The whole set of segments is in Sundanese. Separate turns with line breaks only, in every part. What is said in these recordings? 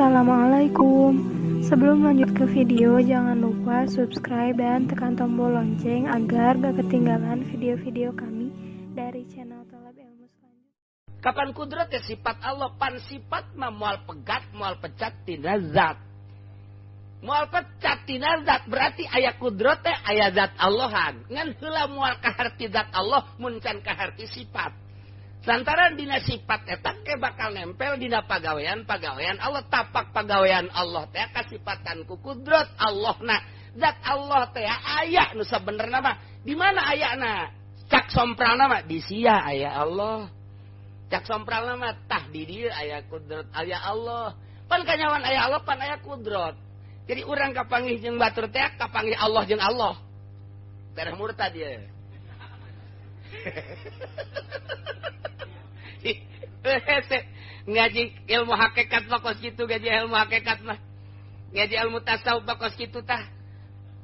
Assalamualaikum. Sebelum lanjut ke video, jangan lupa subscribe dan tekan tombol lonceng agar gak ketinggalan video-video kami dari channel Tolab Ilmu selanjutnya.
Kapan kudrat ya sifat Allah, pan sifat mah moal pegat, moal pecat tina zat. Moal pecat tina zat berarti aya kudrat teh aya zat Allahan. Ngan heula moal kaharti zat Allah mun can kaharti sifat. Lantaran dina sifat eta ke bakal nempel dina pagawean-pagawean Allah, tapak pagawean Allah teh kasipatan ku kudrat Allah na. Zat Allah teh aya nu sabenerna mah. Di mana ayana? Cak sompralna mah di sia aya Allah. Cak sompralna mah tah di dieu aya kudrat aya Allah. Pan kanyawan aya Allah pan aya kudrat. Jadi urang kapanggih jeung batur teh kapanggih Allah jeung Allah. Tereh murtad ieu. Ngaji ilmu hakikat mah kos kitu, ngaji ilmu hakikat mah, ngaji ilmu tasawuf mah kos kitu tah.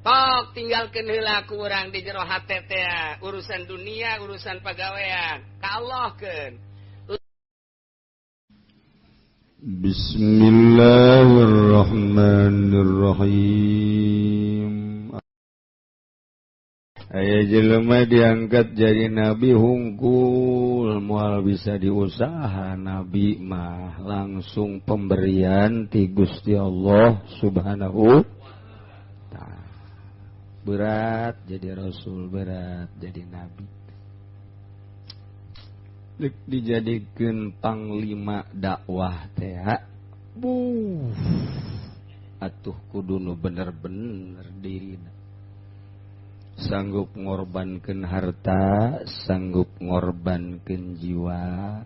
Tok tinggalkeun heula ku urang di jero hate teh urusan dunia, urusan pagawean, ka Allah keun.
Bismillahirrahmanirrahim. Aya jelema diangkat jadi nabi hungkul, moal bisa diusaha nabi mah langsung pemberian ti Gusti Allah Subhanahu ta'ala. Berat jadi rasul, berat jadi nabi. Dek dijadikeun panglima dakwah teh. Buh. Atuh kudu nu bener-bener dirina. Sanggup ngorbankeun harta, sanggup ngorbankeun jiwa,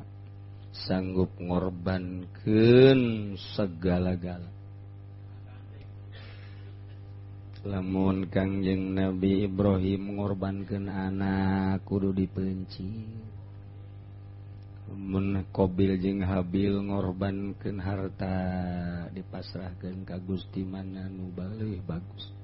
sanggup ngorbankeun segala-gala. Lamun Kangjeng Nabi Ibrahim ngorbankeun anak kudu dipeunci. Mun Qabil jeung Habil ngorbankeun harta dipasrahkeun ka Gusti mana nu baleuh bagus.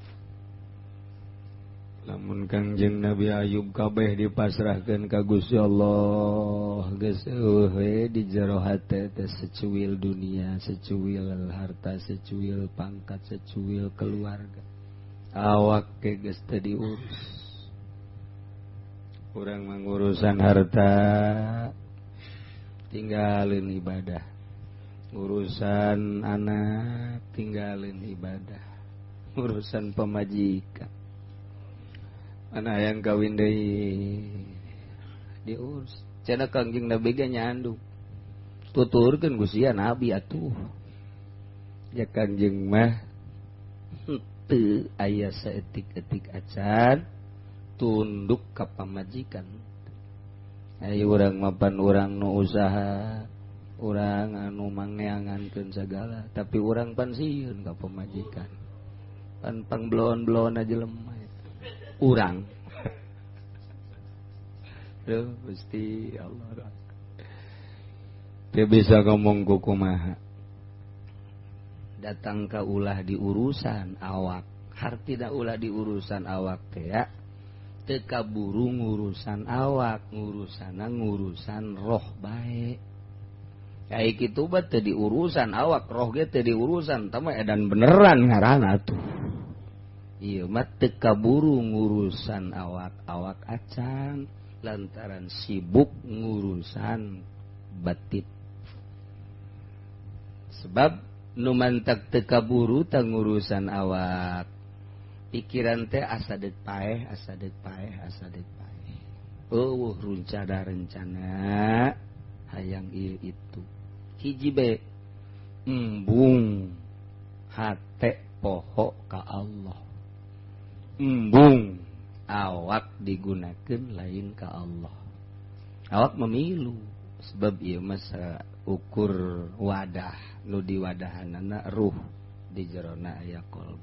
Lamun Kangjeng Nabi Ayub kabeh dipasrahkeun ka Gusti Allah, geus eueuh we di jero hate teh secuil dunia, secuil harta, secuil pangkat, secuil keluarga. Awak ge geus teu diurus. Urang mangurusan harta tinggalin ibadah, urusan anak tinggalin ibadah, urusan pemajikan mana yang kawin deui diurus. Cenah Kangjeng Nabi ge nyandung tuturkeun Gusti Nabi atuh. Ya Kangjeng mah teu aya saeutik-eutik acan tunduk ka pamajikan. Ayo urang mapan urang nu usaha, urang anu mangneangankeun sagala, tapi urang pan sieun ka pamajikan. Pan pangbloon-bloon aja lemah. Urang. Duh, Gusti Allah. Dia bisa ngomong kumaha. Datang ka ulah di urusan awak. Hartina ulah di urusan awak teh ya. Teu kaburu ngurusan awak, ngurusana ngurusan roh bae. Ai kitu bae teu diurusan awak, roh ge teu diurusan, tah mah edan beneran ngaranna tuh. Ieu mah teu kaburu ngurusan awak-awak acan lantaran sibuk ngurusan batin. Sebab nu mantak teu kaburu tah ngurusan awak. Pikiran teh asa deuk paeh, asa deuk paeh, asa deuk paeh. Eueuh rencana rencana hayang ieu itu. Hiji bae embung hate poho ka Allah. Embung awak digunakeun lain ka Allah. Awak memilu sebab ieu mah ukur wadah nu diwadahanana ruh di jerona aya qalb.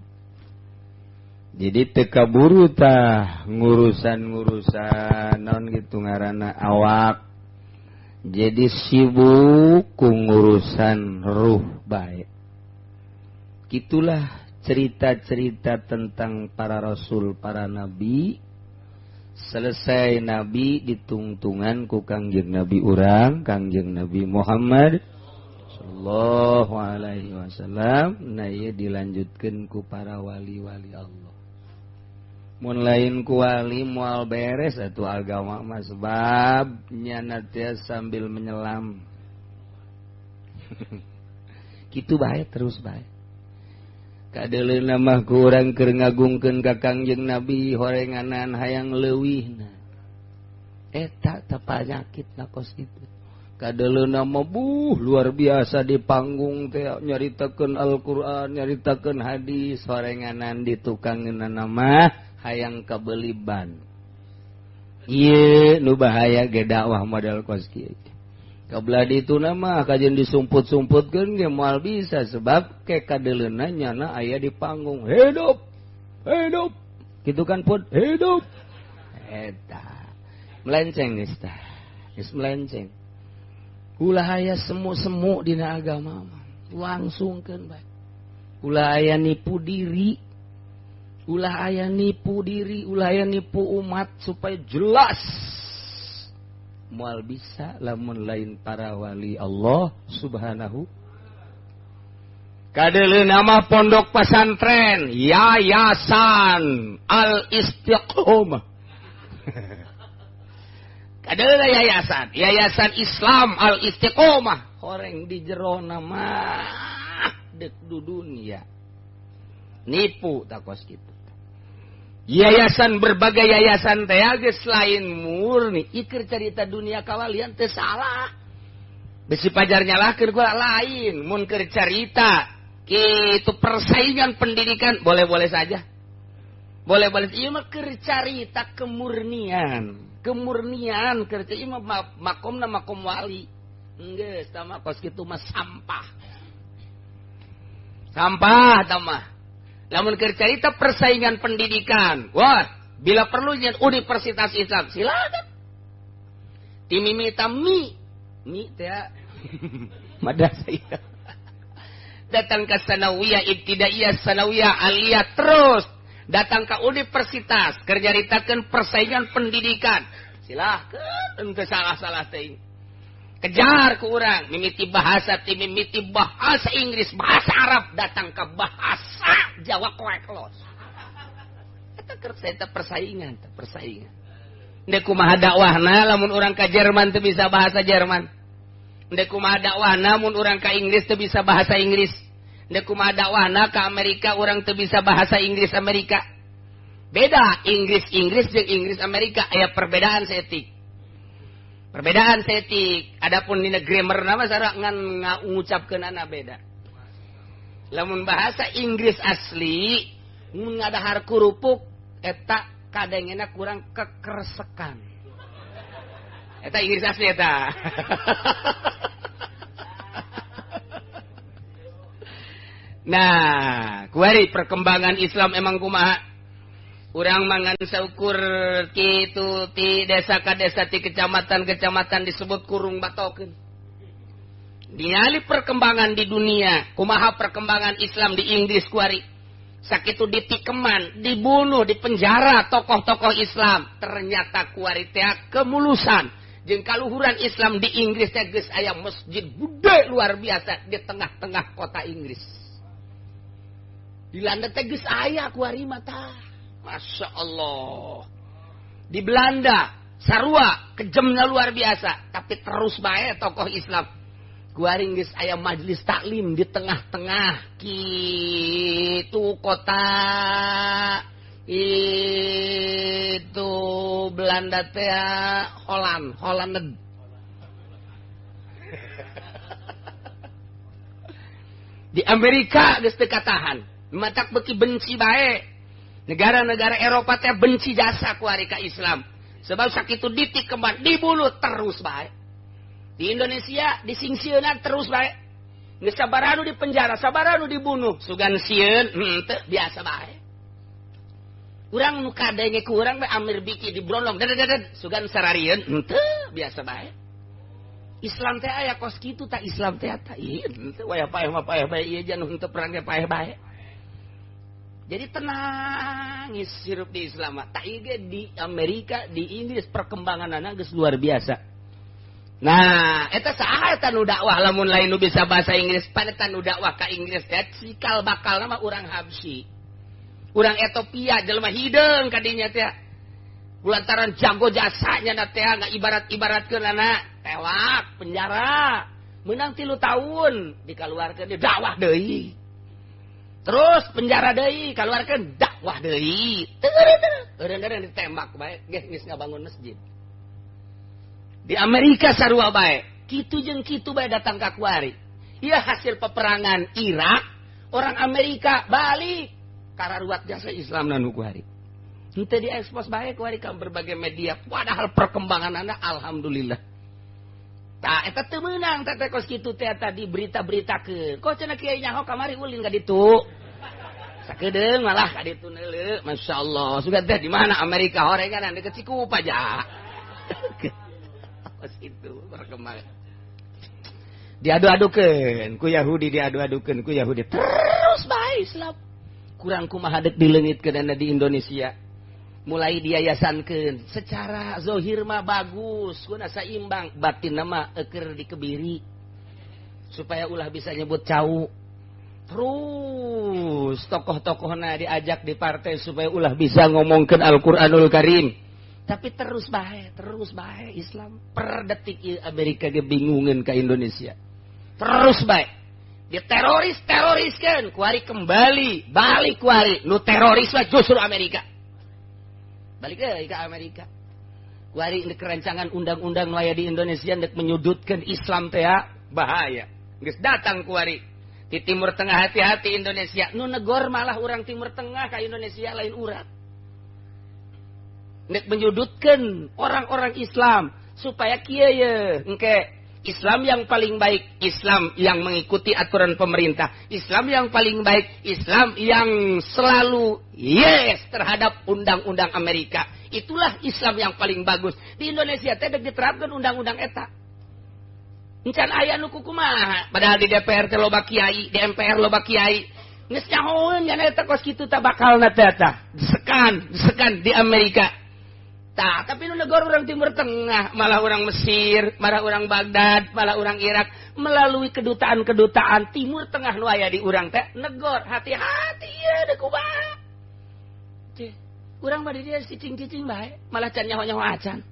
Jadi teu kaburu tah ngurusan-ngurusan naon kitu ngaranna awak. Jadi sibuk ku ngurusan ruh bae. Kitulah cerita-cerita tentang para rasul, para nabi. Selesai nabi ditungtungan ku Kangjeng Nabi urang, Kangjeng Nabi Muhammad. sallallahu alaihi wasallam. Nah ieu dilanjutkeun ku para wali-wali Allah. Mun lain ku wali moal beres atuh agama mah, sebab nyana teh sambil menyelam. Kitu bae terus bae. Kadeuleuna mah ku urang keur ngagungkeun ka Kangjeng Nabi horenganan hayang leuwihna. Eta teh panyakit na kos kitu. Kadeuleuna mah buh luar biasa di panggung teh nyaritakeun Al-Qur'an, nyaritakeun hadis, horenganan di tukangeunana mah hayang kabeuli ban. Ieu nu bahaya ge dakwah model kos kieu. Kabelah ditu nama kajian disumput-sumputkeun ge moal bisa, sebab ke kadeuleuna nyana aya di panggung hidup hidup kitu kan pun hidup eta melenceng geus tah, geus melenceng. Ulah aya semu-semu dina agama mah, langsungkeun bae. Ulah aya nipu diri, ulah aya nipu diri, ulah aya nipu umat supaya jelas. Moal bisa lamun lain para wali Allah subhanahu. Kadeuleuna mah pondok pesantren Yayasan Al Istiqomah. Kadeuleuna yayasan, Yayasan Islam Al Istiqomah. Horeng di jerona mah deuk dudunya. Nipu takos kitu. Yayasan berbagai yayasan teh geus lain murni iker cerita dunia kawalian teh salah. Besi pajar nyalahkeun gua lain mun keur carita kitu persaingan pendidikan boleh-boleh saja. Boleh-boleh ieu mah keur carita kemurnian. Kemurnian keur ieu mah makomna makom wali. Geus tah mah kos kitu mah sampah. Sampah tah mah. Lamun keur carita persaingan pendidikan, wah, bila perlu nyen universitas Islam, silakan. Timimita mi, mi teh madrasah ieu. Datang ke sanawiyah, ibtidaiyah, sanawiyah, aliyah terus datang ke universitas keur nyaritakeun persaingan pendidikan. Silakan, henteu salah-salah teuing. Kejar ku urang mimiti bahasa, mimiti bahasa Inggris, bahasa Arab, datang ke bahasa Jawa koek los. Eta keur eta persaingan, eta persaingan. Ndek kumaha dakwahna lamun urang ka Jerman teu bisa bahasa Jerman. Ndek kumaha dakwahna mun urang ka Inggris teu bisa bahasa Inggris. Ndek kumaha dakwahna ka Amerika urang teu bisa bahasa Inggris Amerika. Beda Inggris Inggris jeung Inggris Amerika aya perbedaan seetik. Perbedaan seetik, adapun dina grammar nama sarua ngan ngucapkeunana beda. Lamun bahasa Inggris asli mun ngadahar kerupuk eta kadengena kurang kekersekan. Eta Inggris asli eta. Nah, kuari perkembangan Islam emang kumaha? Urang mangan saukur kitu ti desa ka desa ti kecamatan-kecamatan disebut kurung batokeun. Ningali perkembangan di dunia, kumaha perkembangan Islam di Inggris kuari. Sakitu ditikeman, dibunuh, dipenjara tokoh-tokoh Islam. Ternyata kuari teh kemulusan jeung kaluhuran Islam di Inggris teh geus aya masjid gede luar biasa di tengah-tengah kota Inggris. Di Landa teh geus aya kuari mah tah. Masya Allah. Di Belanda sarua kejamnya luar biasa, tapi terus bae tokoh Islam. Kuari geus aya majelis taklim di tengah-tengah kitu kota itu Belanda teh Holland, Holland. Di Amerika geus teu katahan, matak beuki benci bae. Negara-negara Eropa teh benci jasa kuari ka Islam. Sebab sakitu ditikeman, dibunuh terus bae. Di Indonesia disingsieunan terus bae. Geus sabaranu di penjara, sabaranu dibunuh. Sugan sieun henteu biasa bae. Urang nu kadenge ku urang bae Amir Biki dibrondong dededed sugan sararieun henteu biasa bae. Islam teh aya kos kitu tah, Islam teh tah ieu henteu waya paeh mah paeh bae ieu jan henteu perang ge paeh bae. Jadi tenang hirup di Islam. Tak ieu di Amerika, di Inggris perkembanganana geus luar biasa.
Nah, eta saha eta nu dakwah lamun lain nu bisa bahasa Inggris, pan eta nu dakwah ka Inggris teh cikal bakal nama urang Habsyi. Urang Ethiopia jelema hideung ka dinya teh. Lantaran jago jasanya na teh ngaibarat-ibaratkeun anak tewak penjara. Menang 3 tahun dikaluarkeun dia dakwah deui. Terus penjara deui kaluarkeun dakwah deui. Teu ditembak bae geus ngabangun masjid. Di Amerika sarua bae, kitu jeung kitu bae datang ka kuari. Ieu hasil peperangan Irak, orang Amerika balik kararuat jasa Islam nu kuari. Henteu diekspos bae kuari ka berbagai media, padahal perkembanganna alhamdulillah. Tah eta teu meunang teh kos kitu teh tadi berita-beritakeun. Kok cenah kiai nyaho kamari ulin ka ditu. Sakedeung malah ka ditu neuleuh, masyaallah. Sugan teh di mana Amerika horengan deket Cikupa ja. Itu perkembangan diadu-adukeun ku Yahudi, diadu-adukeun ku Yahudi terus bae Islam kurang kumaha deuk dileungitkeun di Indonesia mulai diayasankeun secara zahir mah bagus guna saimbang batin mah eukeur dikebiri supaya ulah bisa nyebut cau terus tokoh-tokohna diajak di partai supaya ulah bisa ngomongkeun Al-Qur'anul Karim. Tapi terus bae Islam per detik Amerika ge bingungeun ka Indonesia. Terus bae. Di teroris-teroriskeun kuari kembali, balik kuari nu teroris mah justru Amerika. Balik deui ka Amerika. Kuari ndek rancangan undang-undang nu aya di Indonesia ndek menyudutkeun Islam teh bahaya. Geus datang kuari di Timur Tengah hati-hati Indonesia. Nu negor malah urang Timur Tengah ka Indonesia lain urang. Nek menyudutkan orang-orang Islam supaya kieu ye engke Islam yang paling baik, Islam yang mengikuti aturan pemerintah, Islam yang paling baik, Islam yang selalu yes terhadap undang-undang Amerika. Itulah Islam yang paling bagus. Di Indonesia teh dek diterapkan undang-undang eta. Encan aya nu kumaha, padahal di DPR teh loba kiai, di MPR loba kiai. Geus nyahoeun nya eta kos kitu tah bakalna teh tah. Disekan di Amerika. Tah, tapi nu negara orang Timur Tengah, malah orang Mesir, malah orang Baghdad, malah orang Irak, melalui kedutaan-kedutaan Timur Tengah nu aya di urang teh negor, hati-hati ya deuk kumaha. Cih, urang mah di dieu cicing-cicing bae, malah can nyaho-nyaho acan.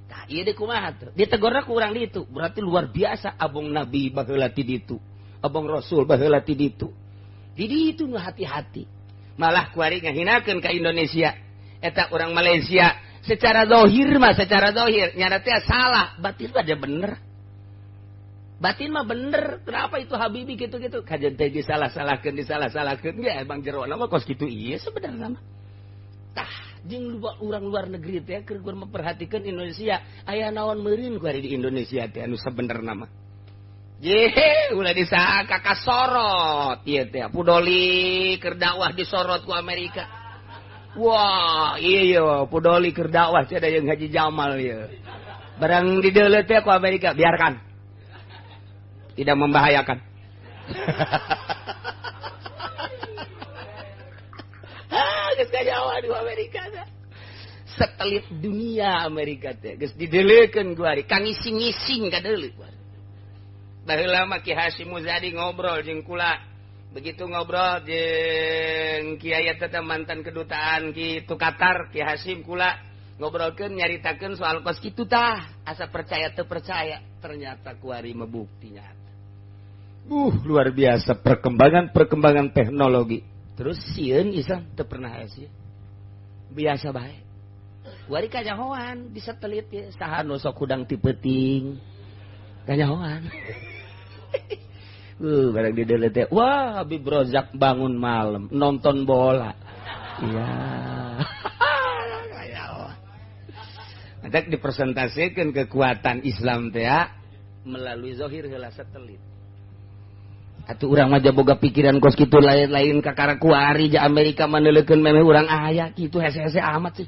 Tah, ieu deuk kumaha tuh? Ditegorna ku urang ditu, berarti luar biasa abong Nabi baheula ti ditu, abong Rasul baheula ti ditu. Di ditu nu hati-hati. Malah kuari ngahinakeun ka Indonesia. Eta orang Malaysia secara zahir mah, secara zahir nyana teh salah, batin mah dia bener. Batin mah bener. Kenapa itu Habibi gitu-gitu? Kajian teh disalah-salahkeun, disalah-salahkeun. Ya emang jero mah kos kitu ieu sebenarnya mah. Tah, jeung urang luar negeri teh keur memperhatikan Indonesia, aya naon meureun ku ari di Indonesia teh anu sebenarna mah. Ye, ulah disangka kasorot ieu teh. Pudoli keur dakwah disorot ku Amerika. Wah, iya Pudoli keur dakwah cenah jeung Haji Jamal ieu. Barang dideuleu teh ku Amerika, biarkan. Tidak membahayakan. Ah, geus kajawa di Amerika teh. Satelit dunia Amerika teh geus dideuleukeun ku ari, kang ngising-ngising ka deuleu ku ari. Baheula mah Ki Hasyim Muzadi ngobrol jeung kula. Begitu ngobrol jeung kiai eta mantan kedutaan kitu Qatar, Ki Hasyim kula ngobrolkeun nyaritakeun soal kos kitu tah, asa percaya teu percaya, ternyata kuari mah bukti nyata. Luar biasa perkembangan-perkembangan teknologi. Terus sieun Islam teu pernah aya sieun. Biasa bae. Kuari kanyahoan di satelit ye saha nu sok hudang ti peuting. Kanyahoan. Barang di teh. Wah, Habib Rozak bangun malam nonton bola. Iya. Nanti dipresentasikan kekuatan Islam teh melalui zahir heula satelit. Atuh urang mah boga pikiran kos kitu lain-lain kakara kuari ja Amerika maneulekeun memeh urang aya kitu hese-hese amat sih.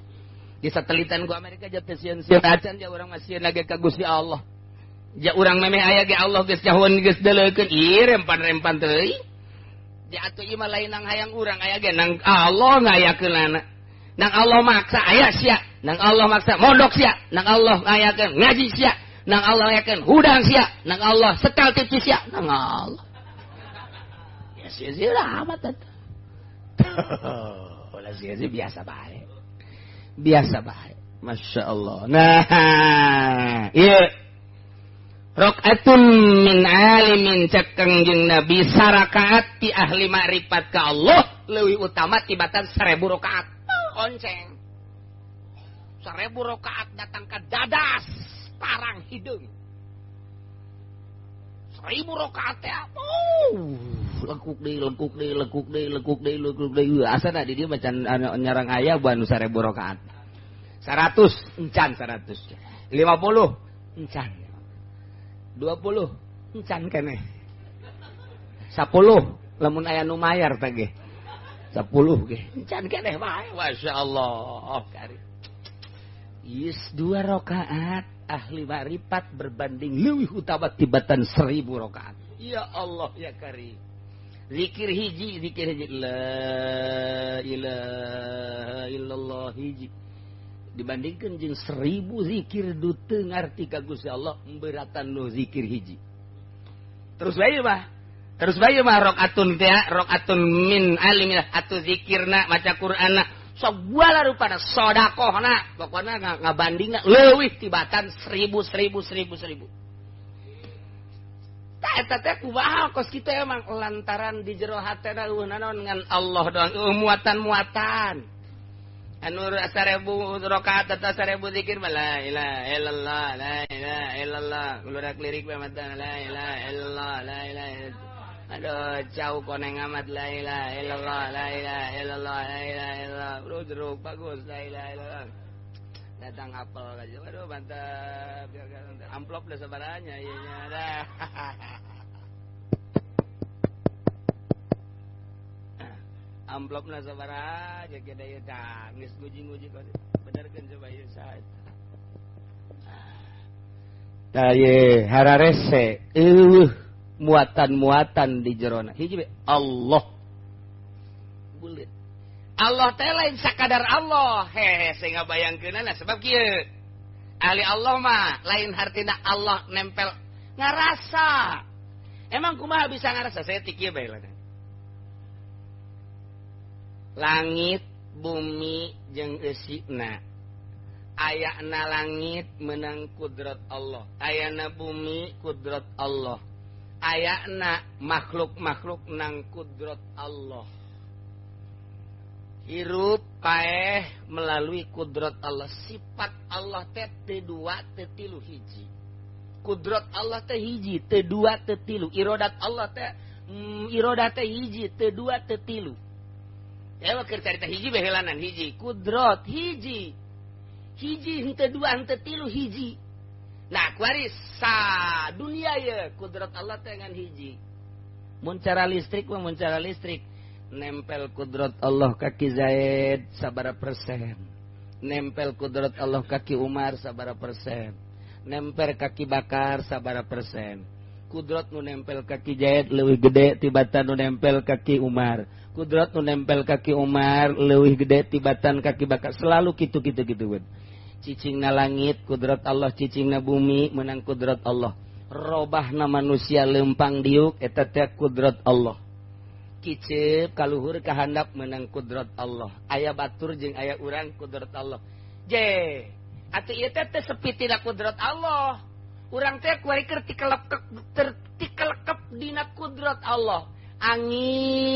Di satelitan ku Amerika ja teu sieun-sieun acan ja urang mah sieun lagi ka Gusti Allah. Ja urang memeh aya ge Allah geus nyahoan geus deleukeun ieu rempan-rempan teuing. Ja atuh ieu mah lain nang hayang urang aya ge nang Allah ngayakeunana. Nang Allah maksa aya sia, nang Allah maksa mondok sia, nang Allah ngayakeun ngaji sia, Nang Allah yakin hudang sia, nang Allah setel TV sia, nang Allah. Ya sia-sia amat eta. Ulah sia-sia biasa bae. Biasa bae. Masya Allah. Nah, iya. Rakaatun min alimin cekeng jeung Nabi sarakaat ti ahli makrifat ka Allah leuwih utama tibatan 1000 rakaat. Onceng. 1000 rakaat datang ka dadas parang hideung. 1000 rakaat teh lekuk deui lekuk deui lekuk deui lekuk deui lekuk deui. Asana di dieu macan nyarang aya buan 1000 rakaat. 100 encan 100. 50 encan. 20 encan keneh. 10 lamun aya nu mayar teh ge. 10 ge encan keneh bae. Masyaallah. Yes, 2 rakaat ahli makrifat berbanding leuwih utama tibatan 1000 rakaat. Ya Allah ya Karim. Zikir hiji, zikir hiji la ilaha illallah hiji. Dibandingkan jeung 1000 zikir du teu ngarti ka Gusti Allah beratan nu zikir hiji. Terus bae mah. Terus bae mah rakaatun teh, rakaatun min alimil atuh zikirna maca Qur'anna sagala rupana sedekahna pokona ngabandingna leuwih tibatan 1000 1000 1000 1000. Tah eta teh kumaha kos kitu emang lantaran di jero hatena eueuh naon ngan Allah doang eueuh muatan-muatan. Anu 1000 rakaat atau 1000 zikir la ilaha illallah la ilaha illallah keluar lirik bae mata la ilaha illallah la ilaha illallah. Aduh jauh koneng amat la ilaha illallah la ilaha illallah la ilaha illallah. Bro jeruk bagus la ilaha illallah. Datang apel aja. Aduh mantap. Amplop lah sabaranya ieu nya dah. Amplopna sabaraha ge da ieu tah geus nguji-nguji benerkeun coba ieu saha eta. Tah ye hararese eueuh muatan-muatan di jerona. Hiji be Allah. Buleut. Allah teh lain sakadar Allah. Hehe saya ngabayangkeunana sebab kieu. Ahli Allah mah lain hartina Allah nempel ngarasa. Emang kumaha bisa ngarasa? Saya ti kieu bae lah. Langit bumi jeung eusina ayana langit menang kudrat Allah, ayana bumi kudrat Allah, ayana makhluk-makhluk nang kudrat Allah. Hirup paeh melalui kudrat Allah. Sifat Allah teh teu dua teu tilu hiji. Kudrat Allah teh hiji teu dua teu tilu. Irodat Allah teh irodat teh hiji teu dua teu tilu. Ya keur carita hiji bae heulanan hiji kudrat hiji hiji henteu dua henteu tilu hiji. Nah kuari sa dunia ye kudrat Allah teh ngan hiji. Mun cara listrik mah mun cara listrik nempel kudrat Allah ka Ki Zaid sabaraha persen, nempel kudrat Allah ka Ki Umar sabaraha persen, nempel ka Ki Bakar sabaraha persen. Kudrat nu nempel ka Ki Zaid leuwih gede tibatan nu nempel ka Ki Umar. Kudrat nu nempel ka Ki Umar leuwih gede tibatan ka Ki Bakar. Selalu kitu kitu kitu. Cicingna langit kudrat Allah, cicingna bumi menang kudrat Allah. Robahna manusia lempang diuk eta teh kudrat Allah. Kicep kaluhur kahandap menang kudrat Allah. Aya batur jeung aya urang kudrat Allah. Je, atuh ieu teh teu sepi tina kudrat Allah. Urang teh kuari keur tikelekep dina kudrat Allah. Angin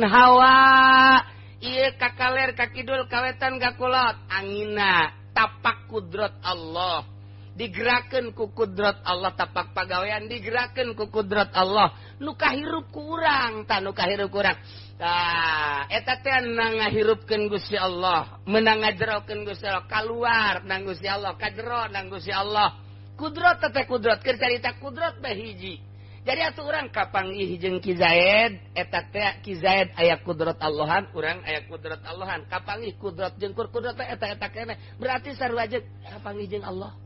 hawa ieu ka kaler ka kidul ka wetan ka kulot, anginna tapak kudrat Allah. Digerakkeun ku kudrat Allah, tapak pagawean digerakkeun ku kudrat Allah. Nu kahirup ku urang, tah nu kahirup ku urang. Tah eta teh ngahirupkeun Gusti Allah, meunang ngajerokeun Gusti Allah, kaluar nang Gusti Allah, kajero nang Gusti Allah. Kudrat teh kudrat, keur carita kudrat bae hiji. Jadi atuh urang kapanggih jeung Ki Zaid, eta teh Ki Zaid aya kudrat Allahan, urang aya kudrat Allahan. Kapanggih kudrat jeung kudrat teh eta eta keneh. Berarti sarua jeung kapanggih jeung Allah.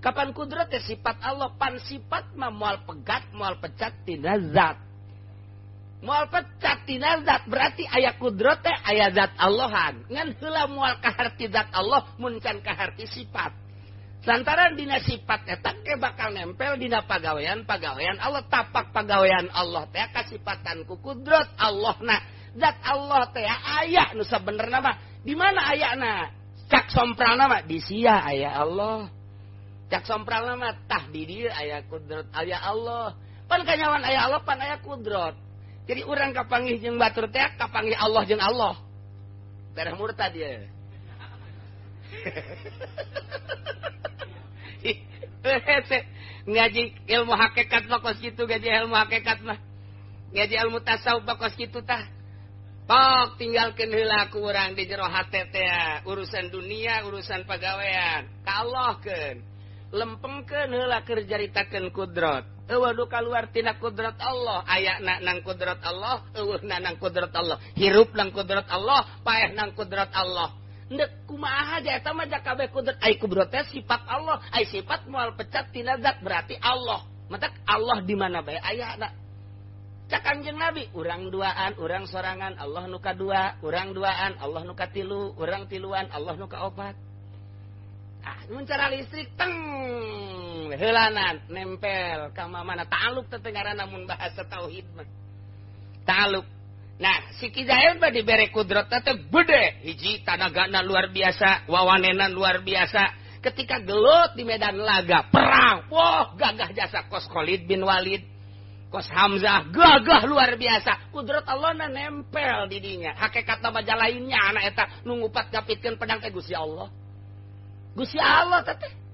Kapan kudrat teh sifat Allah, pan sifat mah moal pegat, moal pecat tina zat. Moal pecat tina zat berarti aya kudrat teh aya zat Allahan. Ngan heula moal kaharti zat Allah mun can kaharti sifat. Lantaran dina sifat eta ke bakal nempel dina pagawean-pagawean Allah, tapak pagawean Allah teh kasipatan ku kudrat Allahna. Zat Allah teh aya nu sabenerna mah. Di mana ayana? Cak sompralna mah di sia aya Allah. Cak sompralna mah tah di dieu aya kudrat aya Allah. Pan kanyawan aya Allah pan aya kudrat. Jadi urang kapanggih jeung batur teh kapanggih Allah jeung Allah. Tereh murtad ieu. Ngaji ilmu hakikat mah kos kitu, ngaji ilmu hakikat mah, ngaji ilmu tasawuf mah kos kitu tah. Pok tinggalkeun heula ku urang di jero hate teh urusan dunia, urusan pagawean. Ka Allahkeun. Lempengkeun heula keur jaritakeun kudrat. Eueuh nu kaluar tina kudrat Allah, ayana nang kudrat Allah, eueuhna nang kudrat Allah, hirup nang kudrat Allah, paeh nang kudrat Allah. Ndek kumaha aja eta mah kabeh kudrat, ai kudrat teh sifat Allah, ai sifat moal pecat tina zat berarti Allah. Matak Allah di mana bae ayana. Cak Kanjeng Nabi, urang duaan, urang sorangan, Allah nu kadua, urang duaan, Allah nu katilu, urang tiluan, Allah nu kaopat. Ah, mun cara listrik teng heulanan nempel ka mana ta'aluk teh ngaranna mun bahasa tauhid mah. Ta'aluk. Nah, si Ki Zaid mah dibere kudrat teh gede, hiji tanagana luar biasa, wawanenan luar biasa. Ketika gelut di medan laga, perang, wah gagah jasa kos Khalid bin Walid, kos Hamzah, gagah luar biasa. Kudrat Allah na nempel di dinya. Hakikat baja lainnya anak eta nu ngupat gapitkeun pedang teh Gusti Allah. Gusti Allah teh.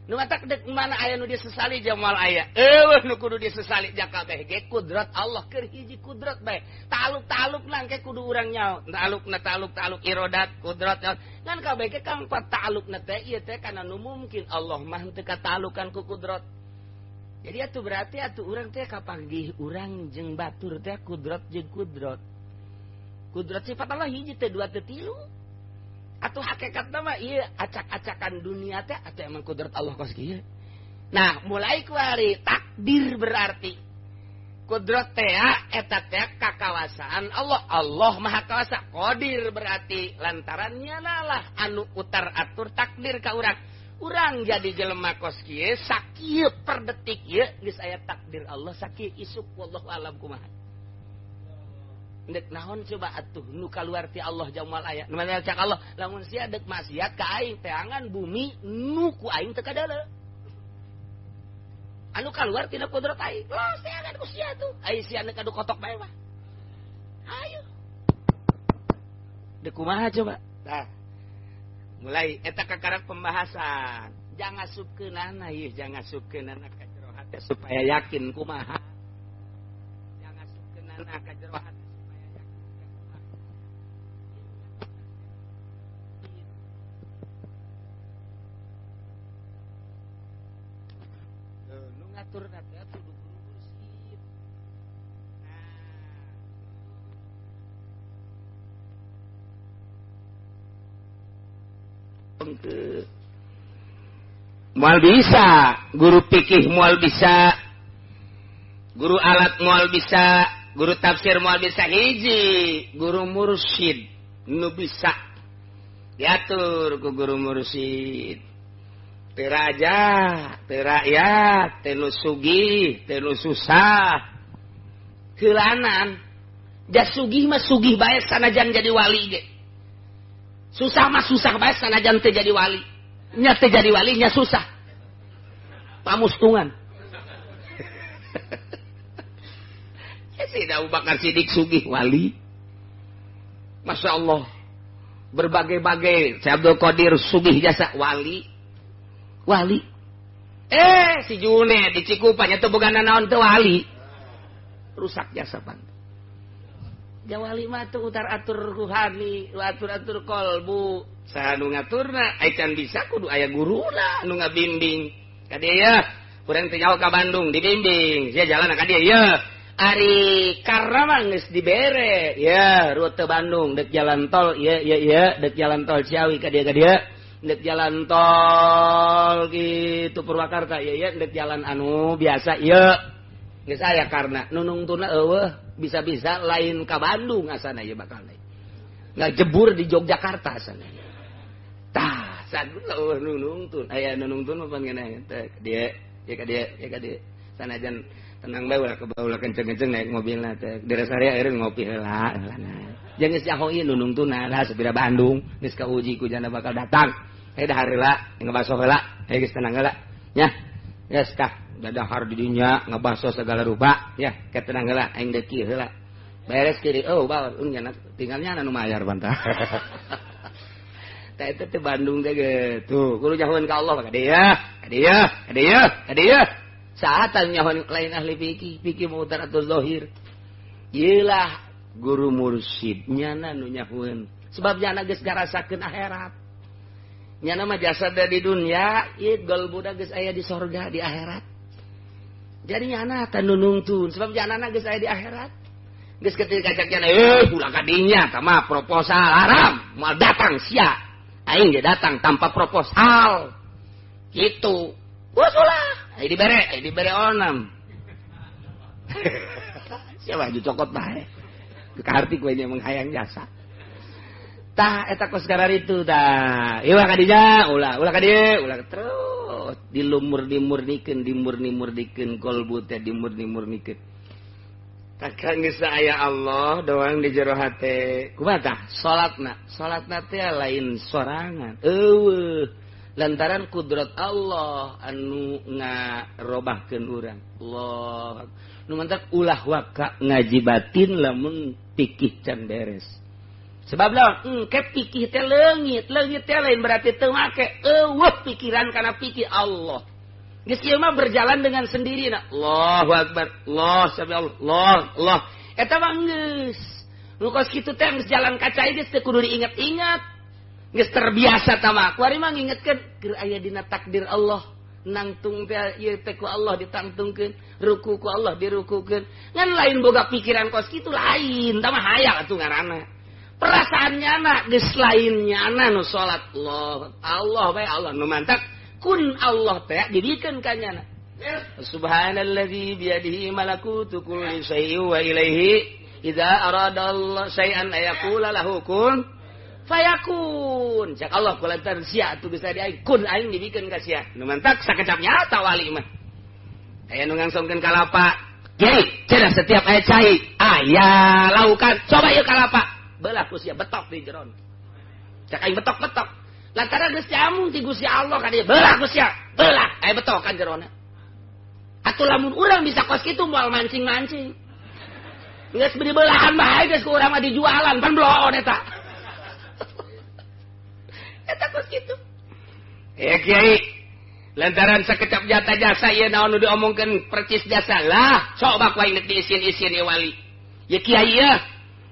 Nu matak dek mana aya nu disesali jamal aya. Eueuh nu kudu disesali jakabeh ge kudrat Allah keur hiji kudrat bae. Taluk-taluk nangke kudu urang nyaho. Talukna taluk-taluk irodat kudrat ngan kabeh ge kang talukna teh ieu teh kana nu mungkin Allah mah teu katalukan ku kudrat. Jadi atuh berarti atuh urang teh kapanggih urang jeung batur teh kudrat jeung kudrat. Kudrat sifat Allah hiji teh dua teh tilu. Atau hakikatna mah ieu acak-acakan dunia teh atau emang kudrat Allah kos kieu. Nah, mulai kuari takdir berarti kudrat teh eta teh kakawasaan Allah. Allah Maha Kawasa. Qadir berarti lantarannya lah anu utar atur takdir ka urang. Urang jadi jelema kos kieu sakieu per detik ieu geus aya takdir Allah sakieu isuk wallahu alam kumaha. Dek naon coba atuh nu kaluar ti Allah jamal aya. Nu mana cak Allah lamun sia dek maksiat ka aing teangan bumi nu ku aing teu kadale. Anu kaluar tina kudrat aing. Loh sia ku sia tuh. Ai sia neuk adu kotok bae mah. Ayo. Dek kumaha coba? Tah. Mulai eta kakarak pembahasan. Jangan asupkeunana ieu, jangan asupkeunana ka jero hate supaya yakin kumaha. Jangan asupkeunana ka jero hate. Ngatur teh kudu guru mursyid. Nah, moal bisa guru fikih moal bisa, guru alat moal bisa, guru tafsir moal bisa, hiji guru mursyid nu bisa diatur ku guru mursyid. Teu raja, teu rakyat, teu nu sugih, teu nu susah. Keulanan, ja sugih mah sugih bae sanajan jadi wali ge. Susah mah susah bae sanajan teu jadi wali. Nya teu jadi wali nya susah. Pamustungan. Sayyidina Abu Bakar Siddiq sugih wali. Masya Allah. Berbagai-bagai. Syekh Abdul Qadir sugih jasa wali. Wali. Si June di Cikupanya tuh bukan naon teu wali. Rusak jasa pan. Ja wali mah tuh utar atur ruhani, atur-atur kolbu. Saha nu ngaturna, ai can bisa kudu aya guruna nu ngabimbing. Ka dieu ya, urang teh nyaho ka Bandung dibimbing. Sia jalan ka dieu ya. Ari karena mah geus dibere, ya rute Bandung dek jalan tol, ya ya ya, dek jalan tol Ciawi ka dieu ka dieu. Ndek jalan tol gitu Purwakarta ya ya, ndek jalan anu biasa ya. Geus aya karena nunungtuna eueuh bisa-bisa lain ka Bandung asana ieu bakal lain. Ngajebur di Yogyakarta asana. Tah,
Jasad eueuh nu nungtun. Aya nu nungtun mah pan ngeunah teh dia ya ka dia ya ka dia. Sanajan tenang bae ulah ulah kenceng-kenceng naik mobilna teh. Di rest area eureun ngopi heula heula. Jeung geus nyaho ieu nu nungtun lah sepira Bandung geus kauji ku jana bakal datang. Hei dahar heula ngabaso heula. Hei geus tenang heula. Nya. Geus kah dadahar di dinya ngabaso segala rupa ya ke tenang heula aing deuk kieu heula. Beres kiri oh bawa nya tinggalnya anu mayar bantah. Tah eta teh Bandung teh gitu. Kudu nyahoeun ka Allah ka dieu, ka dieu, ka dieu, ka dieu. Saatan nyahoeun lain ahli fikih, fikih mutar atau zahir. Ieu lah guru mursyid nyana nu nyahoeun. Sebab nyana geus ngarasakeun akhirat. Nyana mah jasad di dunia, ieu golbuda geus aya di sorga di akhirat. Jadi nyana teh nu nungtun sebab nyana geus aya di akhirat. Geus ketika cak nyana ulah ka dinya tah mah proposal haram, moal datang sia. Aing ge datang tanpa proposal. Gitu. Geus ulah, aya dibere onam. Sia baju cokot bae. Kaharti ku nya menghayang jasa. Tah eta kos kararitu tah. Ieu ka dinya ulah, ulah ka dieu, ulah terus dilumur dimurnikeun, dimurni-murnikeun kolbu teh dimurni-murnikeun. Takkan geus aya Allah doang di jero hate. Kumaha tah? Salatna, salatna teh lain sorangan. Eueuh. Lantaran kudrat Allah anu ngarobahkeun urang. Allah. Nu mantak ulah waka ngaji batin lamun pikih can beres. Sebab lawan engke pikih teh leungit, leungit teh lain berarti teu make. Eueuh pikiran kana pikir Allah. Geus ieu mah berjalan dengan sendiri na. Allahu akbar. Allah sami Allah. Allah, Allah. Eta mah geus. Nu kos kitu teh geus jalan ka cai geus teu kudu diinget-inget. Geus terbiasa tah mah. Kuari mah ngingetkeun keur aya dina takdir Allah. Nangtung teh ieu teh ku Allah ditangtungkeun, ruku ku Allah dirukukeun. Ngan lain boga pikiran kos kitu lain, tah mah hayal atuh ngaranna. Perasaan nyana geus lain nyana nu salat Allah. Allah bae Allah nu mantak kun Allah teh dibikeun ka nyana. Subhanalladzi biyadihi malakutu kulli syai'in wa ilaihi idza arada Allah syai'an ayaqula lahu kun fayakun. Cak Allah kulantaran sia atuh geus tadi aing kun aing dibikeun ka sia. Nu mantak sakecap nyata wali mah. Aya nu ngangsongkeun kalapa. Kiai, cenah setiap aya cai aya laukan. Coba ieu kalapa. Belah ku sia betok di jeron. Cak aing betok-betok. Lantaran geus jamung ti Gusti Allah ka dieu. Belah ku sia, belah aya betok kan jerona. Atuh lamun urang bisa kos kitu moal mancing-mancing. Geus beli belahan bae geus ku urang mah dijualan pan bloon eta. Eta kos kitu. Kiai, lantaran sakecap jata jasa ieu naon nu diomongkeun percis jasa lah, coba ku aing diisin-isin ieu wali. Ye kiai ye.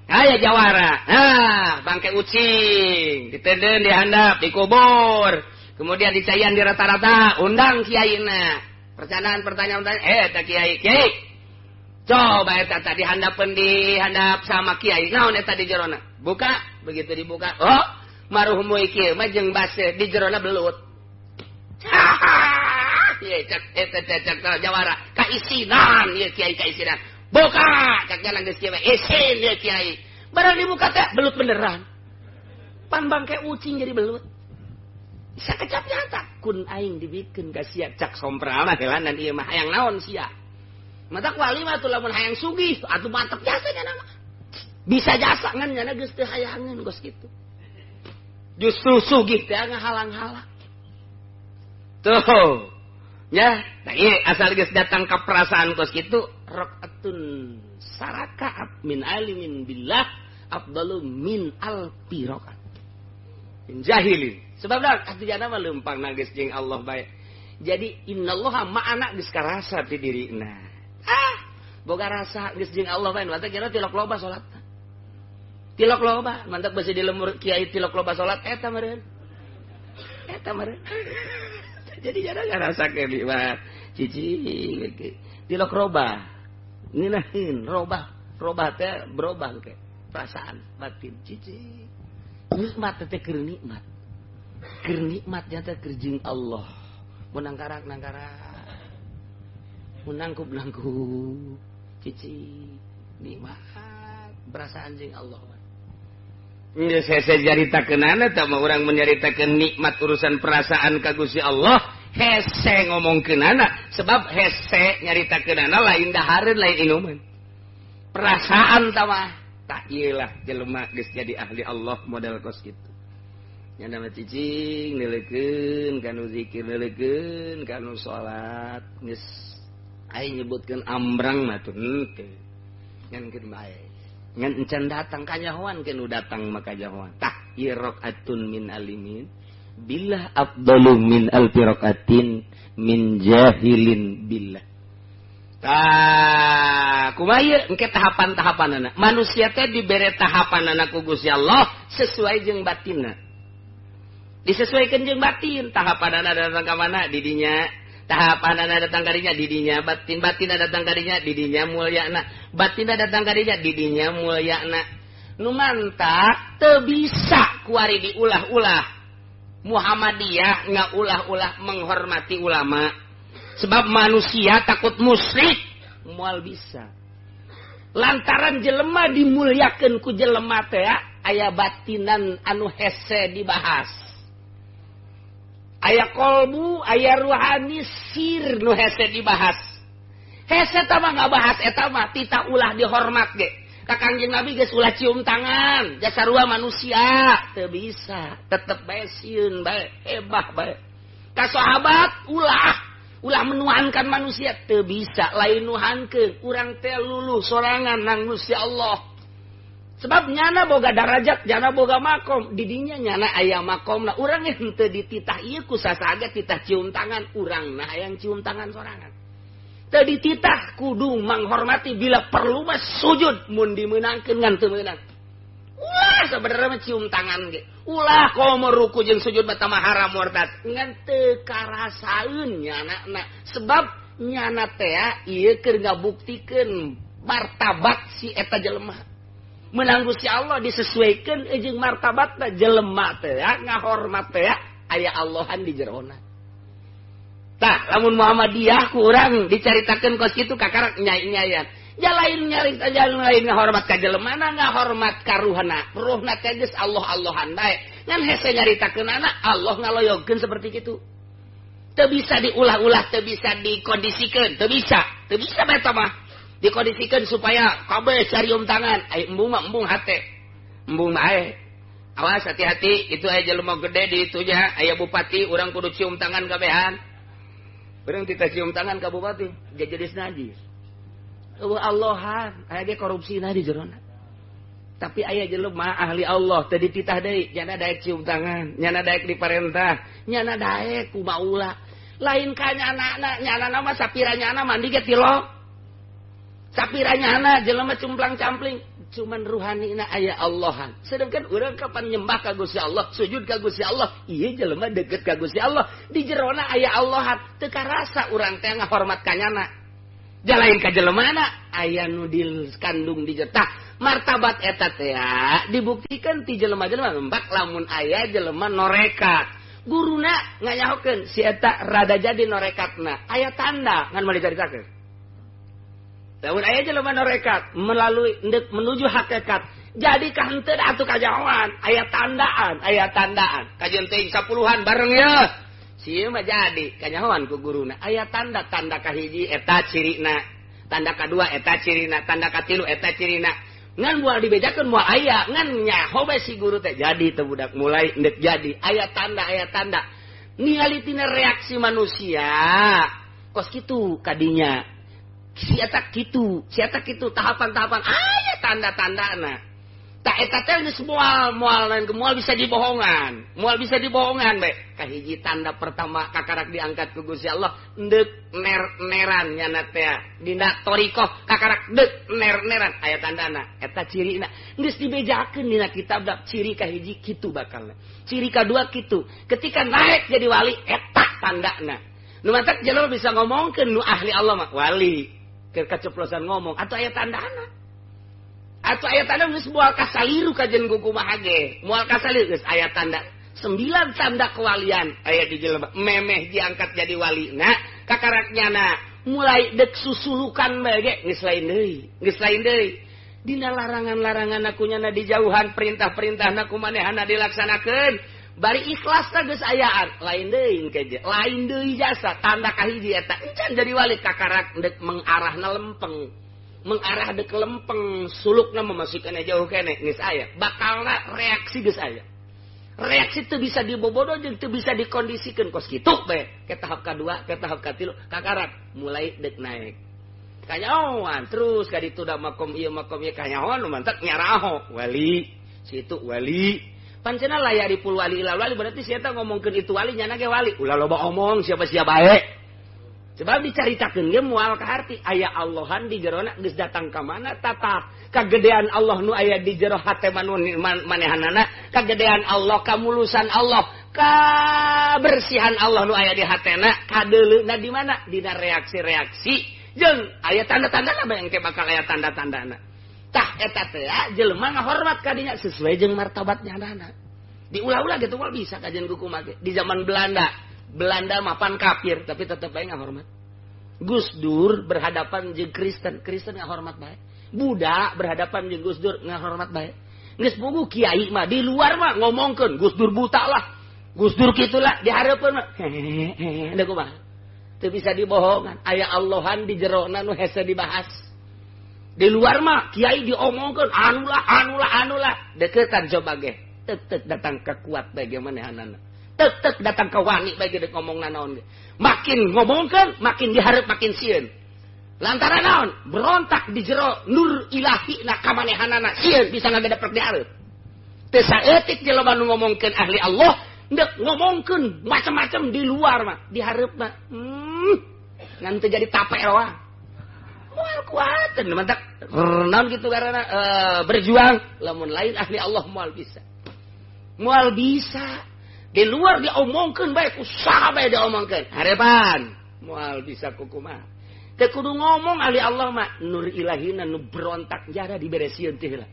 Aya jawara, ah bangke ucing, ditenden dihandap, dikubur, kemudian dicayan di rata-rata, undang kiaina. Percandaan pertanyaan eta kiai, kiai. Coba eta tadi handapeun dihandap sama kiai, naon eta di jerona? Buka, begitu dibuka, oh, maruhmu ieu mah jeung base di jerona belut. Ieu cek eta cek jawara, kaisinan ieu kiai kaisinan. Buka, cak jalan geus kieu isin ieu kiai. Barang dibuka teh belut beneran. Pan bangke ucing jadi belut. Sakecap nyata kun aing dibikeun ka sia cak sompral mah helanan ieu mah hayang naon sia. Matak wali mah atuh lamun hayang sugih atuh mantep jasa nya mah. Bisa jasa ngan nyana geus teu hayangeun kos kitu. Justru sugih teh ngahalang-halang. Tuh. Ya, nah ieu asal geus datang ka perasaan kos kitu rakaatun sarakaat min alimin billah afdalu min alfi rakaat min jahilin. Sebab dah atuh jana mah leumpang geus jeung Allah bae. Jadi innallaha ma'ana geus karasa ti dirina. Ah, boga rasa geus jeung Allah bae mantap kira tilok loba salat. Tilok loba, mantap besi di lemur kiai tilok loba salat eta meureun. Eta meureun. Jadi jana ngarasakeun mah cici tilok roba. Ngeunaheun robah, robah teh berubah ke perasaan batin cici. Nikmat teh keur nikmat. Keur nikmat nya teh keur jeung Allah. Mun nangkarak nangkarak. Mun nangkup nangkup. Cici nikmat perasaan jeung Allah.
Geus hese nyaritakeunana tah mah urang menyaritakeun nikmat urusan perasaan ka Gusti Allah, hese ngomongkeunana sebab hese nyaritakeunana lain dahareun lain inuman. Perasaan tah mah tak ieu lah jelema geus jadi ahli Allah model kos kitu. Nya mah cicing neuleukeun kanu zikir neuleukeun kanu salat geus aya nyebutkeun ambrang mah tuh henteu. Ngan keun bae. Ngan encan datang kanyahoan ke nu datang maka jahoan. Tah ieu rakaatun min alimin billah afdalu min alfi rakaatin min jahilin billah. Tah kumaha ieu engke tahapan-tahapanana. Manusia teh dibere tahapanana ku Gusti Allah sesuai jeung batinna. Disesuaikan jeung batin, tahapanana datang ka mana di dinya. Tahapanana datang kadinya didinya batin, batinna datang kadinya didinya mulyana, batinna datang kadinya didinya mulyana. Nu mantak teu bisa kuari diulah-ulah. Muhammadiyah ngaulah-ulah menghormati ulama. Sebab manusia takut musyrik, moal bisa. Lantaran jelema dimulyakeun ku jelema teh aya batinan anu hese dibahas. Aya kolbu, aya ruhani sir nu hese dibahas. Hese tah mah ngabahas eta mah tita ulah dihormat ge. Ka Kangjeng Nabi geus ulah cium tangan, jasa sarua manusia teu bisa, tetep bae sieun bae, hebah bae. Ka sahabat ulah, ulah menuhankan manusia teu bisa, lain nuhankeun, urang teh luluh sorangan nang Gusti Allah. Sebab nyana boga darajat, nyana boga makom, didinya nyana aya makomna. Urang henteu dititah ieu ku sasaga titah cium tangan, urang nah hayang cium tangan sorangan. Teu dititah kudu menghormati bila perlu mah sujud mun dimeunangkeun ngan teu meunang. Ulah sabenerna mah cium tangan ge. Ulah komo ruku jeung sujud mah tamah haram murtad. Ngan teu karasaeun nyana na. Sebab nyana teh ieu keur ngabuktikeun martabat si eta jelema. Menang Gusti Allah disesuaikan jeung martabatna jelema teh ngahormat teh aya Allahan di jerona. Tah lamun Muhammadiyah ku urang dicaritakeun kos kitu kakarak nyai-nyayan. Ja lain nyarita lain ngahormat ka jelemana ngahormat ka ruhna. Ruhna teh geus Allah-Allahan bae. Ngan hese nyaritakeunana Allah ngaloyogkeun seperti kitu. Teu bisa diulah-ulah, teu bisa dikondisikeun, teu bisa. Teu bisa bae mah. Dikondisikan supaya kabeh carium tangan, ai embung mah embung hate. Embung mah ae. Awas hati-hati, itu aya jelema gede di itunya, aya bupati urang kudu cium tangan kabehan. Urang tita cium tangan ka bupati, jadi najis. Eueuh Allahan, aya ge korupsina di jerona. Tapi aya jelema ahli Allah teu dititah deui, nyana daek cium tangan, nyana daek diparentah, nyana daek kumaha. Lain ka nyana, nyana mah sapira nyana mandi ge tilok. Sapiranya anak jelema cumplang-campling cuman ruhanina aya Allahan. Sedangkan urang kapan nyembah ka Gusti Allah, sujud ka Gusti Allah, ieu jelema deket ka Gusti Allah, di jerona aya Allahan, teu karasa urang teh ngahormat ka nyana. Jalain ka jelemana aya nu dikandung di jetah. Martabat eta teh dibuktikan ti jelema-jelema mbak lamun aya jelema norekat. Guruna nganyahokeun si eta rada jadi norekatna. Aya tanda ngan moal dicaritakeun. Lamun aya jelema norekat melalui ndek menuju hakikat jadi kahenteu atuh kajahoan aya tandaan kajeun teuing sapuluhan bareng ye si ieu mah jadi kanyahoan ku guruna aya tanda tanda kahiji eta cirina tanda kadua eta cirina tanda katilu eta cirina ngan moal dibejakeun moal aya ngan nyaho bae si guru teh jadi teu budak mulai ndek jadi aya tanda ningali tina reaksi manusia kos kitu kadinya. Siata kitu tahapan-tahapan aya tanda-tandana. Tak eta teh geus moal moal bisa dibohongan. Moal bisa dibohongan bae. Kahiji tanda pertama kakarak diangkat ku Gusti Allah ndeuk ner-neran nyana teh. Dina thariqah kakarak deuk ner-neran aya tandana. Eta cirina. Geus dibejakeun dina kitab ciri kahiji kitu bakalna. Ciri kadua kitu. Ketika naik jadi wali eta tandana. Nu matak jelema bisa ngomongkeun nu ahli Allah mah wali. Keur kaceplosan ngomong atau aya tandana. Atau aya tanda geus moal kasaliru kajen kumaha ge. Moal kasaliru geus aya tanda. 9 tanda kewalian aya di jelema memeh diangkat jadi wali. Nah, kakarak nyana mulai dek susulukan bae ge geus lain deui. Geus lain deui. Dina larangan-larangan aku nyana dijauhan, perintah-perintah ku manehana dilaksanakeun. Bari ikhlas geus ayaan, lain deui engke lain deui jasa tanda kahiji eta encan jadi wali kakarak deuk mengarahna lempeng. Mengarah dek lempeng sulukna memasukkan jauh kene geus aya. Bakalna reaksi geus aya. Reaksi teu bisa dibobodo jeung teu bisa dikondisikeun kos kitu bae. Ke tahap kadua, ke tahap katilu, kakarak mulai dek naik. Kanyahoan terus ka ditu da makom ieu kanyahoan nu mantak nyaraho wali, situ wali. Pancena layari pul wali ilal wali berarti si eta ngomongkeun itu wali nyana ge wali. Ulah loba omong siapa-siapa bae. Sebab dicaritakeun ge moal kaharti aya Allahan di jerona geus datang ka mana tata kagedean Allah nu aya di jero hate manehanana, kagedean Allah, kamulusan Allah, kabersihan Allah nu aya di hatena, kadeuleuna di mana? Dina reaksi-reaksi jeung aya tanda-tandana bae engke bakal aya tanda-tandana. Tah eta teh jelema ngahormat ka dinya sesuai jeung martabat nyanana. Diulah-ulah gitu moal bisa kajian kuku make. Di zaman Belanda, Belanda mapan kafir tapi tetep bae ngahormat. Gus Dur berhadapan jeung Kristen, Kristen ngahormat bae. Buddha berhadapan jeung Gus Dur ngahormat bae. Geus puguh kiai mah di luar mah ngomongkeun Gus Dur buta lah. Gus Dur kitu lah dihareupeun mah. Hehehe, da kumaha? Teu bisa dibohongan. Aya Allahan di jerona nu hese dibahas. Di luar mah kiai diomongkeun anulah anulah anulah. Deketan coba ge. Tek-tek datang ke kuat bae manehanana. Tek-tek datang ke wani bae dek ngomong nanaon ge. Makin ngomongkeun makin dihareup makin sieun. Lantaran naon? Berontak di jero nur ilahi na kamanehanana sieun bisa ngagedepek dihareup. Teu saeutik jelema nu ngomongkeun ahli Allah ndek ngomongkeun macam-macam di luar mah dihareup mah. Ngan teu jadi tape doang. Moal kuateun mantak naon kitu karena berjuang lamun lain ahli Allah moal bisa. Moal bisa. Di luar diomongkeun bae usaha bae diomongkeun. Harepan moal bisa kukumaha. Teu kudu ngomong ahli Allah mah nur ilahina nu berontak jara diberesieun teh heula.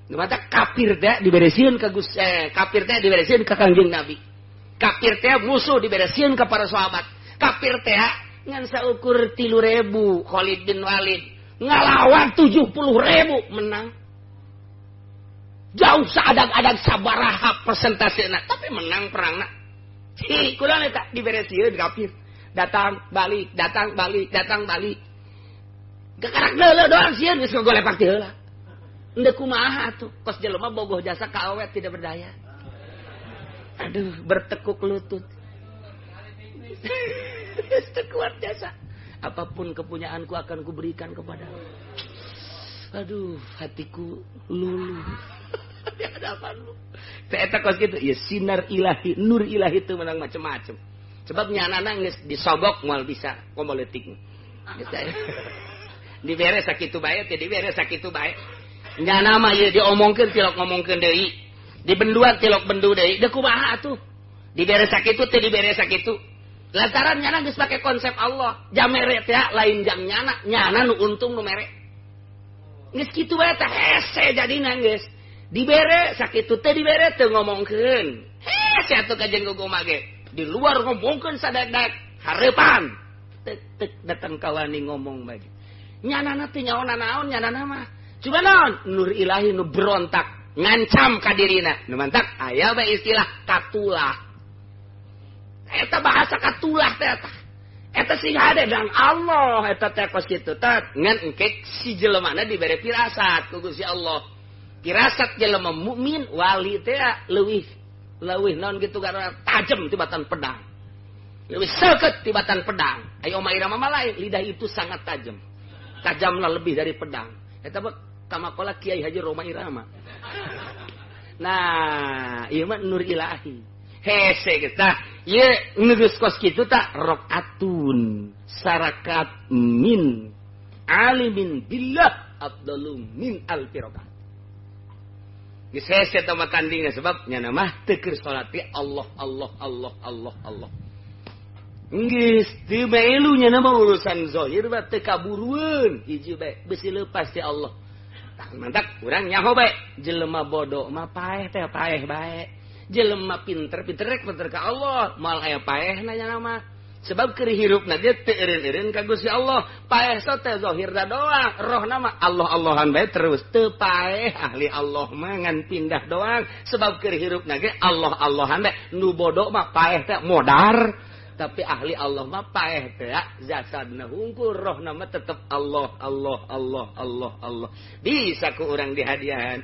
Nu matak kafir teh diberesieun ka Gus kafir teh diberesieun ka Kangjeng Nabi. Kafir teh musuh diberesieun ka para sahabat. Kafir teh ngan saukur 3.000 Khalid bin Walid ngalawan 70.000 menang. Jauh saadang-adang sabaraha persentasena tapi menang perangna. Hi kurang eta diberesieun kafir. Datang balik, datang balik, datang balik. Kekarak deuleu doang sieun geus ngogolepak ti heula. Endeu kumaha atuh kos jelema bogoh jasa ka awet tidak berdaya. Aduh, bertekuk lutut. Tekuat jasa. Apapun kepunyaanku akan kuberikan kepadamu. Aduh, hatiku luluh. Di hadapanmu. Teh eta kos kitu, ya sinar ilahi, nur ilahi itu menang macam-macam. Sebab nyanana geus disogok moal bisa komo leutik. Dibere sakitu bae teh dibere sakitu bae. Nyana mah ieu diomongkeun tilok ngomongkeun deui. Dibenduan tilok bendu deui. Deuk kumaha atuh? Dibere sakitu teh dibere sakitu. Lantaran nyana geus pake konsep Allah. Jam mere teh lain jam nyana, nyana nu untung nu mere. Geus kitu bae teh hese jadina geus. Dibere sakitu teh dibere teu ngomongkeun. Hese atuh kajen guguma ge. Di luar ngomongkeun sadadak hareupan. Tek-tek datang kawani ngomong bae. Nyanana teh nyaona naon nyanana mah. Coba naon nur ilahi nu berontak ngancam ka dirina. Nu mantak aya bae istilah katulah. Eta bahasa katulah teh eta. Eta sing hade dan Allah eta teh kos kitu teh ngan engke si jelemana dibere firasat ku Gusti Allah. Firasat jelema mukmin wali teh leuwih leuwih naon kitu karena tajam tibatan pedang. Leuwih seukeut tibatan pedang. Ayo Oma Irama mah lain, lidah itu sangat tajam. Tajamlah lebih dari pedang. Eta mah kamakola Kiai Haji Roma Irama. Nah, ieu mah nur ilahi. Hese geus tah. Ieu geus kos kitu tah rakaatun sarakat min alimin billah afdalu min alfi rakaat. Geus hese tah mah tandingna sebab nyana mah teu keur salat teh Allah Allah Allah Allah Allah. Geus teu melu nyana mah urusan zahir mah teu kaburueun hiji bae beusi leupas ti Allah. Tah mantak urang nyaho bae jelema bodoh mah paeh teh paeh bae. Jelema pinter pinter rek pinter ka Allah moal aya paehna nyana mah. Sebab keur hirupna ge teu eureun-eureun ka Gusti Allah. Paeh teh zahirna doang, rohna mah Allah-Allahan bae terus. Teu paeh ahli Allah mah ngan pindah doang. Sebab keur hirupna ge Allah-Allahan bae. Nu bodoh mah paeh teh modar, tapi ahli Allah mah paeh teh jasadna hungkul, rohna mah tetep Allah Allah Allah Allah Allah. Bisa ku urang dihadiahan.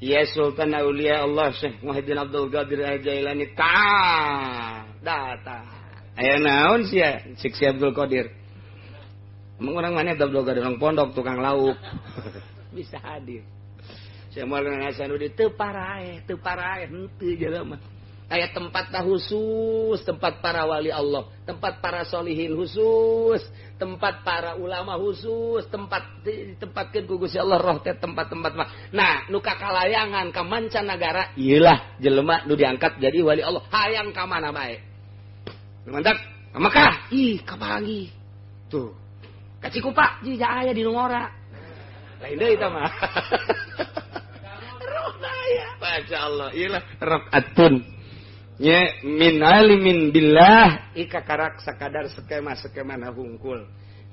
Ya Sultan Aulia Allah Syekh Muhyiddin Abdul Qadir Al-Jailani ta datang. Aya naon sia cik si Abdul Qadir. Emang orang mana Abdul Qadir orang pondok tukang lauk. Bisa hadir. Saya Maulana Hasanuddin teu paraeh henteu jelema. Aya tempat khusus, tempat para wali Allah, tempat para solihin khusus, tempat para ulama khusus, tempat ditempatkeun ku Gusti Allah roh teh tempat-tempat mah. Nah, nu kakalayangan ka mancanagara ieu lah jelema nu diangkat jadi wali Allah. Hayang ka mana bae. Mantap, ka Mekah, ih kapanggih. Tuh. Ka Cikupa jika aya di nu ngora. Lain deui eta mah. Roh aya, masyaallah, ieu lah rakaatun. Nya min alimin billah ika karak sakadar skema-skema na hungkul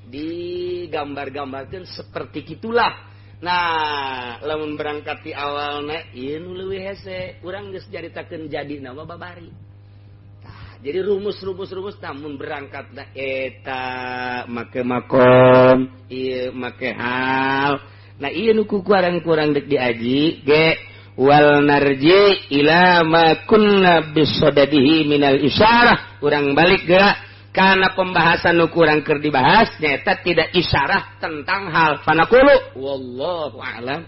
digambar-gambarkeun seperti kitulah. Nah, lamun berangkat ti awalna ieu nu leuwih hese, urang geus caritakeun jadi nama babari. Tah, jadi rumus-rumus-rumus namun berangkatna eta make makom, ieu make hal. Nah, ieu nu ku kurang-kurang deuk diaji ge wal narji ila ma kunna bisadadihi minal isyarah. Urang balik geura kana pembahasan nu kurang keur dibahas nyaeta tidak isyarah tentang hal fanaqulu wallahu a'lam.